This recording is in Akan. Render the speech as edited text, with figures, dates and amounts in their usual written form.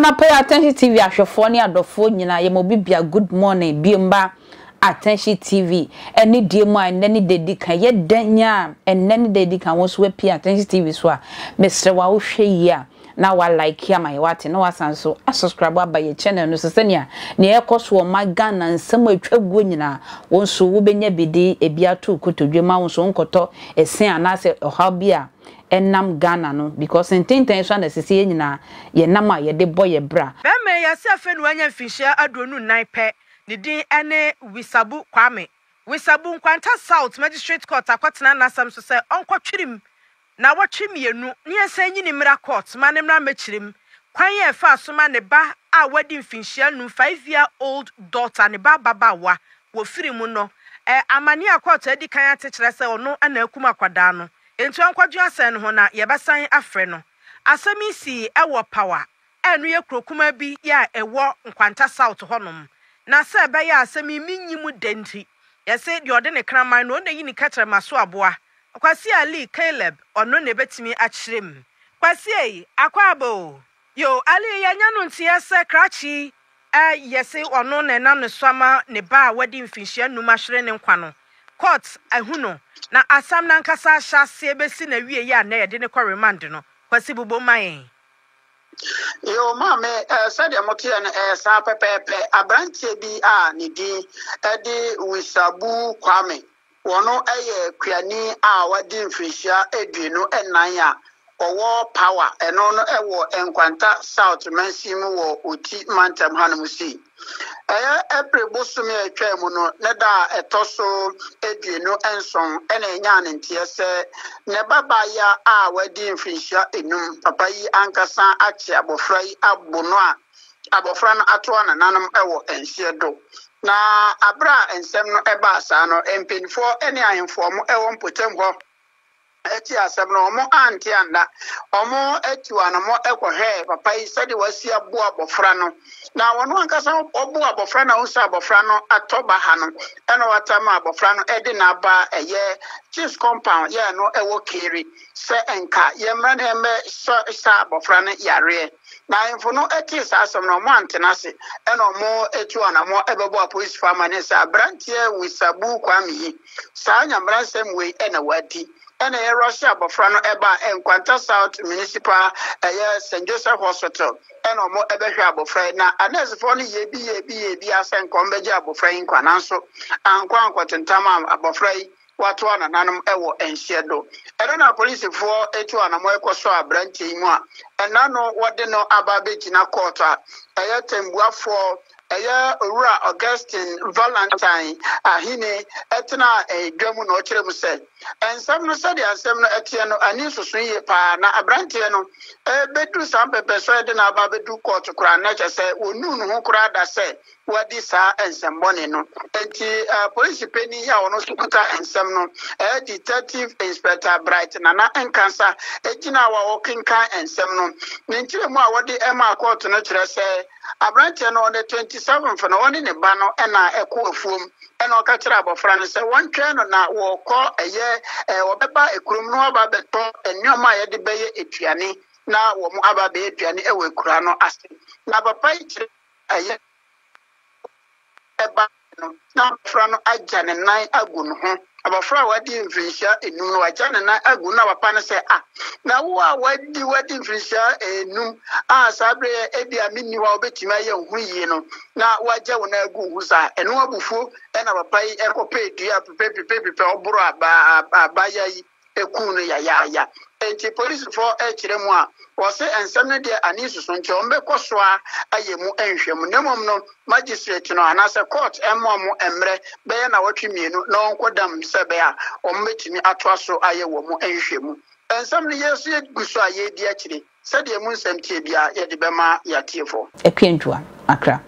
Anapa yi Attention TV ahwɛfoɔ ne adɔfoɔ nyinaa yɛma obi bia good morning biom ba Attention TV ɛne die mu a ɛnnɛ ne da edi kan yɛ dɛn nya a ɛnnɛ ne da edi kan wo nso wapie Attention TV so a mesrɛ wo a wohwɛ yie a na wa like ama yɛ wate na wasan nso a subscribe aba yɛ channel no so sɛnea nea ɛkɔ so wɔ ma Ghana nsɛm a atwa guo nyinaa wo nso wobɛnya bi de ebi ato wo kotodwe ma wo nso wonkɔtɔ ɛse anaasɛ ɔhaw bi a ɛnam Ghana no because ntentan so a na ɛsɛ sɛ yɛn nyinaa yɛnam a yɛde bɔ yɛ bra. Barima yi, yɛse afei na wanya mfinhyia 24 pɛ, ne din ne Wisabu Kwame. Wisabu Nkwanta South Magistrate Court akɔtena n'asɛm so sɛ ɔnkɔtwere mu Naawɔtwe mmienu ne yɛnsan nyi no mmra court ma no mmra mmɛkyerɛ mu kwan a ɛfaa so ma ne ba a wadi mfinhyia num, five year old daughter, ne ba ababaawa wɔ firi mu no. Ɛ, amaneɛ a court adi kan ate kyerɛ sɛ ɔno na akum akwadaa no. Enti ɔnkɔdwen asɛm no ho na yɛbɛsan afrɛ no. Asɛm yi sii wɔ Pawa a ɛno yɛ kuro kumaa bi a ɛwɔ Nkwanta South hɔnom. Na sɛ ɛbɛyɛ a asɛm yi menyi mu dɛ nti, yɛse deɛ ɔde ne kraman no, ɔno na ɛyi ne kɛtrɛma so aboa. Kwasi Ali Caleb ɔno na ɛbɛtumi akyerɛ mu. Kwasi ei, akwaaba o. Yoo, Ali yɛanya no nteɛ sɛ krakye yi ɛ, yɛse ɔno na ɛnam ne so ama ne ba a wadi mfinhyia nnum ahwere ne nkwa no. Court ahu no, na asɛm no ankasa ahyɛ aseɛ bɛsi n'awieɛ a nnɛ yɛde no kɔ remand no. Kwasi bobom ma yɛn. Yoo maame, eh, sɛdeɛ moteɛ no ɛyɛ saa pɛpɛɛpɛ. Aberanteɛ bi a ne din de Wisabu Kwame, Wɔno yɛ kuani a wadi mfirihyia 24 a ɔwɔ Power, ɛno no wɔ Nkwanta South mansin mu wɔ Oti mantam hanom sei. Ɛyɛ April bosome a ɛtwaa mu no ne da a ɛtɔ so 27 na ɛnyaa ne nteɛ sɛ ne ba baayewa a wadi mfirihyia enum, papa yi ankasa akye abɔfra yi abo no a abɔfra no atoa nananom wɔ nhyeɛ do. Na aber a nsɛm no baa saa no, mpanyimfoɔ ne ahemfo a wɔwɔ mpɔtam hɔ tee asɛm no, wɔante anna. Wɔtuu anamɔ kɔhwɛɛ papa yi sɛdeɛ wasi aboa abɔfra no. Na ɔno ankasa ɔboo abɔfra no a ɔhu sɛ abɔfra no atɔ baha no, ɛna watam abɔfra no de no aba ɛyɛ chief's compound yɛ no ɛwɔ Keri sɛ nka yɛmmra na yɛmmɛsɔ sa abɔfra no yareɛ. Na ahemfo no tee saa asɛm no, wɔantena ase, ɛnna wɔtuu anammɔn bɛbɔɔ apolisifo amanneɛ sɛ aberanteɛ Wisabu Kwame yi, saa nyameransɛm wei na wadi. Ɛnna yɛrɔhye abɔfra no baa Nkwanta South Municipal ɛyɛ St. Joseph Hospital, ɛnna wɔbɛhwɛɛ abɔfra yi. Na anɛɛsefoɔ no yɛɛ bi yɛɛ bi yɛɛ bi ara sɛ nka wɔbɛgye abɔfra yi nkwa, nanso ankɔ ankɔtentam a abɔfra yi wɔatoa nananom wɔ nhyeɛ do. Ɛno na apolisifoɔ atu anamɔ rekɔsɔ aberanteɛ yi mu a ɛna no wɔde no aba abɛgyina kɔɔto a ɛyɛ tɛmbuafoɔ ɛyɛ Owura Augustine Valentine Ahene tenaa dwa mu na ɔkyerɛ mu sɛ nsɛm no sɛdeɛ nsɛm no teɛ no ani nsoso yie paa na aberanteɛ no bɛduru saa mpɛmpɛnsoɔ a yɛde no aba abɛdu kɔɔto koraa no na kyerɛ sɛ wɔnnuu ne ho koraa da sɛ wadi saa nsɛmmɔne no. Enti polisi panyin yi a ɔno nso kuta nsɛm no, Detective Inspector Bright Nana Nkansah gyinaa hɔ a ɔrekenkan nsɛm no. Ne nkyerɛmu a wɔde maa kɔɔto no kyerɛ sɛ aberanteɛ no on the 27th no ɔne ne ba no na ɛkɔ afuom ɛna ɔka kyerɛ abɔfra no sɛ wɔntwɛn no na wɔkɔ ɛyɛ wɔbɛba kurom na wɔaba abɛtɔ nneɛma a yɛde bɛyɛ aduane na wɔn aba abɛyɛ aduane wɔ akura no ase. Na papa yi kyerɛ ɛyɛ ba no, na abɔfra no agya ne nan agu ne ho. Abɔfra a wadi mfirinhyia enum no, wagya ne nan agu na papa no sɛ, ah, na wo a wadi wadi mfirinhyia enum a saa bere yɛ ebi a menni hɔ a wobɛtumi ayɛ wo ho yie no, na wagya wo nan agu ho saa. Ɛno abufuo ɛna papa yi ɛkɔpɛ dua pepɛpepɛpepɛ ɔboro abaayewa yi kuu no yayaaya. Enti polisifo kyerɛ mu a, wɔse nsɛm no deɛ ani nsusu nti wɔbɛkɔ so ara ayɛ mu nhwɛmu. Na mmom no, magistrate no anaasɛ court mma wɔn mmerɛ bɛyɛ nnawɔtwe mmienu na wɔnkɔ dam sɛ ɛbɛyɛ a wɔbɛtumi atoa so ayɛ wɔn nhwehwɛmu. Nsɛm no yɛn nso yɛgu so a yɛredi akyire. Sɛdeɛ emu nsɛm teɛ biara yɛde bɛma yɛn atiefoɔ. Akua Ntua, Accra.